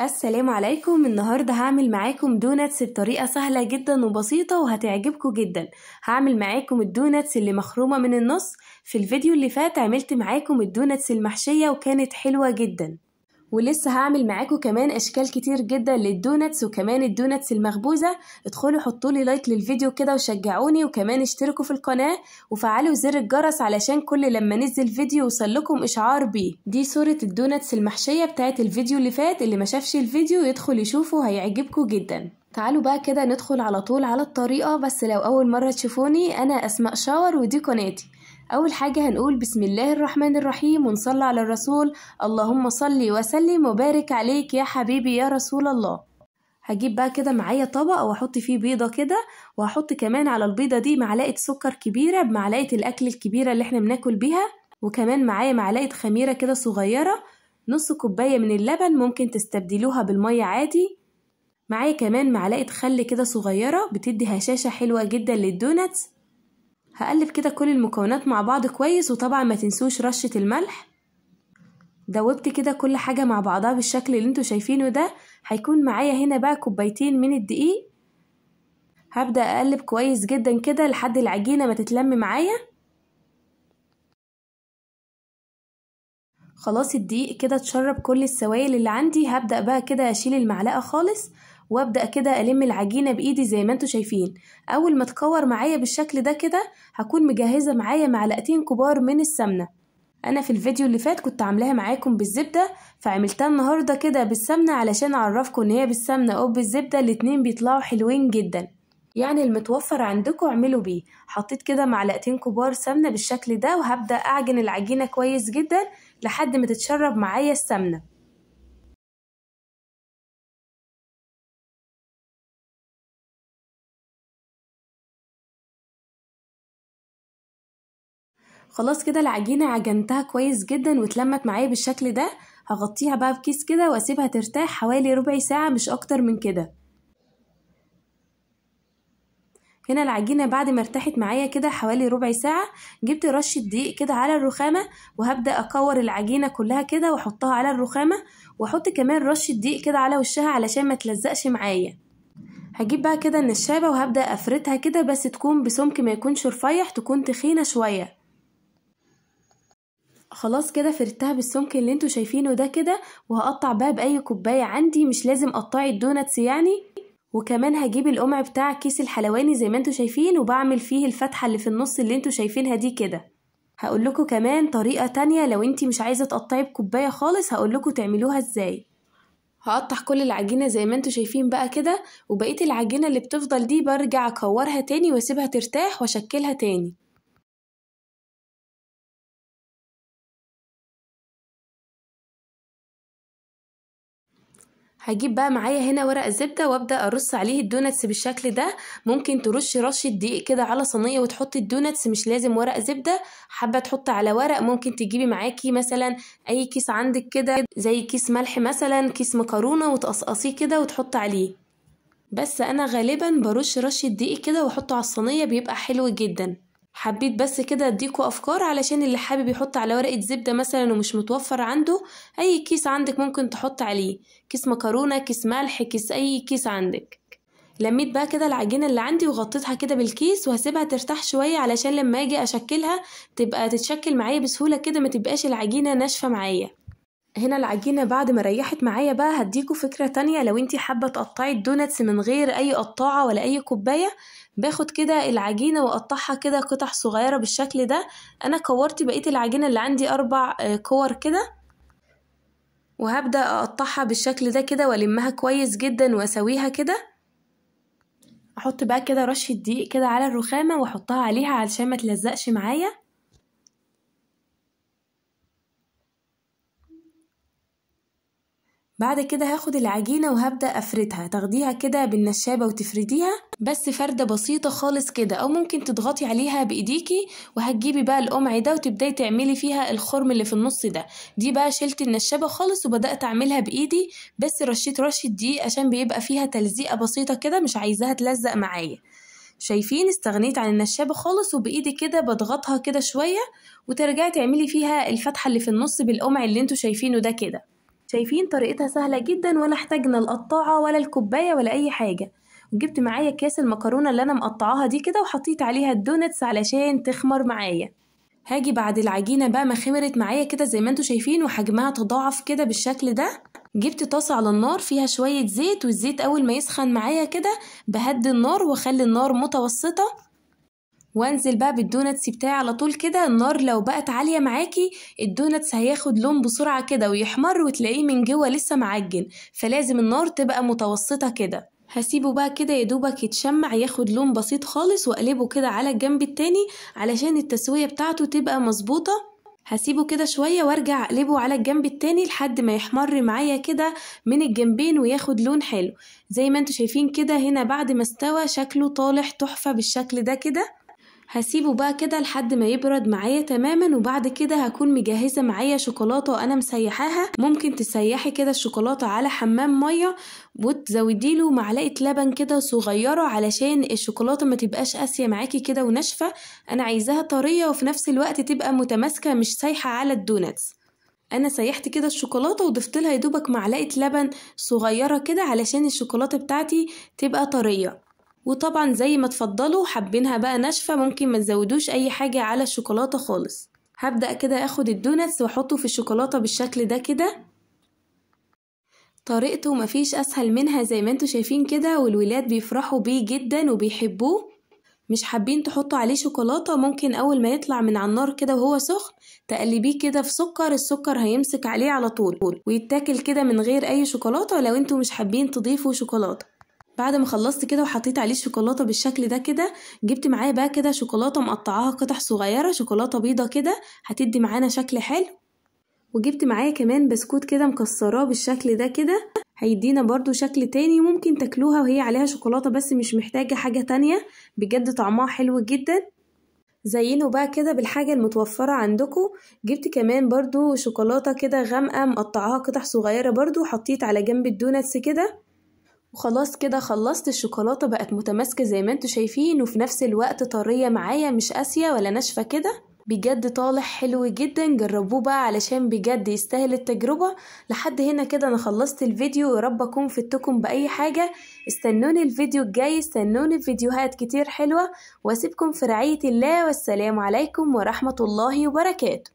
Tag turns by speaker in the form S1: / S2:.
S1: السلام عليكم. النهارده هعمل معاكم donuts بطريقة سهلة جدا وبسيطة وهتعجبكم جدا. هعمل معاكم ال donuts اللي مخرومه من النص. في الفيديو اللي فات عملت معاكم ال donuts المحشيه وكانت حلوة جدا، ولسه هعمل معاكم كمان اشكال كتير جدا لل donuts وكمان ال donuts المخبوزه. ادخلوا حطوا لي like للفيديو كده وشجعوني، وكمان اشتركوا في القناة وفعلوا زر الجرس علشان كل لما نزل فيديو يوصل لكم اشعار بيه. دي صوره ال donuts المحشيه بتاعت الفيديو اللي فات، اللي ما شافش الفيديو يدخل يشوفه هيعجبكم جدا. تعالوا بقى كده ندخل على طول على الطريقة. بس لو اول مرة تشوفوني، انا اسماء شاور ودي قناتي. اول حاجة هنقول بسم الله الرحمن الرحيم ونصلي على الرسول، اللهم صلي وسلم وبارك عليك يا حبيبي يا رسول الله. هجيب بقى كده معايا طبق واحط فيه بيضة كده، وهحط كمان على البيضة دي معلقه سكر كبيرة بمعلقه الاكل الكبيرة اللي احنا بناكل بيها، وكمان معايا معلقه خميره كده صغيرة، نص كوباية من اللبن ممكن تستبدلوها بالمية عادي، معايا كمان معلقه خل كده صغيرة بتدي هشاشة حلوة جدا لل donuts. هقلب كده كل المكونات مع بعض كويس، وطبعا ما تنسوش رشة الملح. دوبت كده كل حاجة مع بعضها بالشكل اللي انتوا شايفينه ده. هيكون معايا هنا بقى كوبايتين من الدقيق. هبدأ اقلب كويس جدا كده لحد العجينة ما تتلم معايا. خلاص الدقيق كده اتشرب كل السوائل اللي عندي. هبدأ بقى كده اشيل المعلقة خالص وابدأ كده الم العجينة بايدي زي ما انتوا شايفين. اول ما تكور معايا بالشكل ده كده هكون مجهزة معايا معلقتين كبار من السمنة. انا في الفيديو اللي فات كنت عاملاها معاكم بالزبدة، فعملتها النهاردة كده بالسمنة علشان اعرفكم ان هي بالسمنة او بالزبدة الاتنين بيطلعوا حلوين جدا، يعني المتوفر عندكم اعملوا بيه. حطيت كده معلقتين كبار سمنة بالشكل ده، وهبدأ اعجن العجينة كويس جدا لحد ما تتشرب معايا السمنة. خلاص كده العجينة عجنتها كويس جدا واتلمت معايا بالشكل ده. هغطيها بقى بكيس كده واسيبها ترتاح حوالي ربع ساعة مش اكتر من كده. هنا العجينة بعد ما ارتاحت معايا كده حوالي ربع ساعة، جبت رشة دقيق كده على الرخامة وهبدأ اكور العجينة كلها كده واحطها على الرخامة، واحط كمان رشة دقيق كده على وشها علشان ما تلزقش معايا. هجيب بقى كده النشابة وهبدأ افردها كده، بس تكون بسمك ما يكونش رفيع، تكون تخينة شوية. خلاص كده فردتها بالسمك اللي انتوا شايفينه ده كده، وهقطع بقى باي كوباية عندي، مش لازم قطعي ال donuts يعني. وكمان هجيب القمع بتاع كيس الحلواني زي ما انتوا شايفين، وبعمل فيه الفتحة اللي في النص اللي انتوا شايفينها دي كده. هقول لكم كمان طريقه تانية لو انتي مش عايزه تقطعي بكوبايه خالص، هقول لكم تعملوها ازاي. هقطع كل العجينة زي ما انتوا شايفين بقى كده، وبقية العجينة اللي بتفضل دي برجع اكورها تاني واسيبها ترتاح واشكلها تاني. هجيب بقى معايا هنا ورق زبدة وابدأ ارص عليه ال donuts بالشكل ده. ممكن ترشي رشة دقيق كده على صينية وتحطي ال donuts، مش لازم ورق زبدة. حابة تحط على ورق ممكن تجيبي معاكي مثلا اي كيس عندك كده، زي كيس ملح مثلا، كيس مكرونة، وتقصقصيه كده وتحط عليه. بس انا غالبا برش رشة دقيق كده واحطه على الصينية، بيبقى حلو جدا. حبيت بس كده اديكوا افكار علشان اللي حابب يحط على ورقة زبدة مثلا ومش متوفر عنده اي كيس عندك ممكن تحط عليه، كيس مكرونة، كيس ملح، كيس اي كيس عندك. لميت بقى كده العجينة اللي عندي وغطيتها كده بالكيس، وهسيبها ترتاح شوية علشان لما اجي اشكلها تبقى تتشكل معايا بسهولة كده، ما تبقاش العجينة ناشفة معايا. هنا العجينة بعد ما ريحت معايا بقى هديكوا فكرة تانية. لو انتي حابة تقطعي ال donuts من غير اي قطاعة ولا اي كوباية، باخد كده العجينة واقطعها كده قطع صغيرة بالشكل ده. انا كورت بقية العجينة اللي عندي 4 كور كده، وهبدأ اقطعها بالشكل ده كده والمها كويس جدا واسويها كده. احط بقى كده رشة دقيق كده على الرخامة واحطها عليها علشان ما تلزقش معايا. بعد كده هاخد العجينة وهبدأ افردها. تاخديها كده بالنشابة وتفرديها بس فردة بسيطة خالص كده، او ممكن تضغطي عليها بايديكي. وهتجيبي بقى القمع ده وتبداي تعملي فيها الخرم اللي في النص ده. دي بقى شلت النشابة خالص وبدأت اعملها بايدي، بس رشيت رشة دقيق عشان بيبقى فيها تلزيقة بسيطة كده، مش عايزاها تلزق معايا. شايفين استغنيت عن النشابة خالص، وبايدي كده بضغطها كده شوية، وترجعي تعملي فيها الفتحة اللي في النص بالقمع اللي انتوا شايفينه ده كده. شايفين طريقتها سهلة جدا، ولا احتاجنا القطاعة ولا الكوباية ولا اي حاجة. وجبت معايا كاس المكرونة اللي انا مقطعاها دي كده، وحطيت عليها ال donuts علشان تخمر معايا. هاجي بعد العجينة بقى ما خمرت معايا كده زي ما انتوا شايفين وحجمها تضاعف كده بالشكل ده، جبت طاسة على النار فيها شوية زيت، والزيت اول ما يسخن معايا كده بهدي النار واخلي النار متوسطة، وانزل بقى بال donuts بتاعي على طول كده. النار لو بقت عالية معاكي ال donuts هياخد لون بسرعة كده ويحمر وتلاقيه من جوه لسه معجن، فلازم النار تبقى متوسطة كده. هسيبه بقى كده يدوبك يتشمع ياخد لون بسيط خالص، واقلبه كده على الجنب التاني علشان التسوية بتاعته تبقى مظبوطة. هسيبه كده شوية وارجع اقلبه على الجنب التاني لحد ما يحمر معايا كده من الجنبين وياخد لون حلو. زي ما انتوا شايفين كده هنا بعد ما استوى شكله طالع تحفة بالشكل ده كده. هسيبه بقى كده لحد ما يبرد معايا تماما، وبعد كده هكون مجهزة معايا شوكولاتة انا مسيحاها. ممكن تسيحي كده الشوكولاتة على حمام مية وتزوديله معلقة لبن كده صغيرة علشان الشوكولاتة ما تبقاش قاسية معاكي كده وناشفة. انا عايزاها طرية وفي نفس الوقت تبقى متماسكة مش سايحة على ال donuts. انا سيحت كده الشوكولاتة وضفت لها يدوبك معلقة لبن صغيرة كده علشان الشوكولاتة بتاعتي تبقى طرية. وطبعا زي ما تفضلوا، حابينها بقى ناشفة ممكن ما تزودوش اي حاجة على الشوكولاتة خالص. هبدأ كده اخد ال donuts واحطه في الشوكولاتة بالشكل ده كده. طريقته مفيش اسهل منها زي ما انتوا شايفين كده، والولاد بيفرحوا بيه جدا وبيحبوه. مش حابين تحطوا عليه شوكولاتة ممكن اول ما يطلع من على النار كده وهو سخن تقلبيه كده في سكر، السكر هيمسك عليه على طول ويتاكل كده من غير اي شوكولاتة لو انتوا مش حابين تضيفوا شوكولاتة. بعد ما خلصت كده وحطيت عليه الشوكولاتة بالشكل ده كده، جبت معايا بقى كده شوكولاتة مقطعاها قطع صغيرة، شوكولاتة بيضة كده هتدي معانا شكل حلو. وجبت معايا كمان بسكوت كده مكسراه بالشكل ده كده، هيدينا برضو شكل تاني. ممكن تاكلوها وهي عليها شوكولاتة بس مش محتاجه حاجة تانية، بجد طعمها حلو جدا. زينوا بقى كده بالحاجة المتوفرة عندكم. جبت كمان برضو شوكولاتة كده غامقه مقطعاها قطع صغيرة برضو، حطيت على جنب ال donuts كده. وخلاص كده خلصت الشوكولاتة، بقت متماسكة زي ما انتوا شايفين وفي نفس الوقت طرية معايا مش قاسية ولا ناشفة كده. بجد طالع حلو جدا، جربوه بقى علشان بجد يستاهل التجربة. لحد هنا كده انا خلصت الفيديو، يا رب اكون فدتكم باي حاجة. استنوني الفيديو الجاي، استنوني فيديوهات كتير حلوة، واسيبكم في رعاية الله، والسلام عليكم ورحمة الله وبركاته.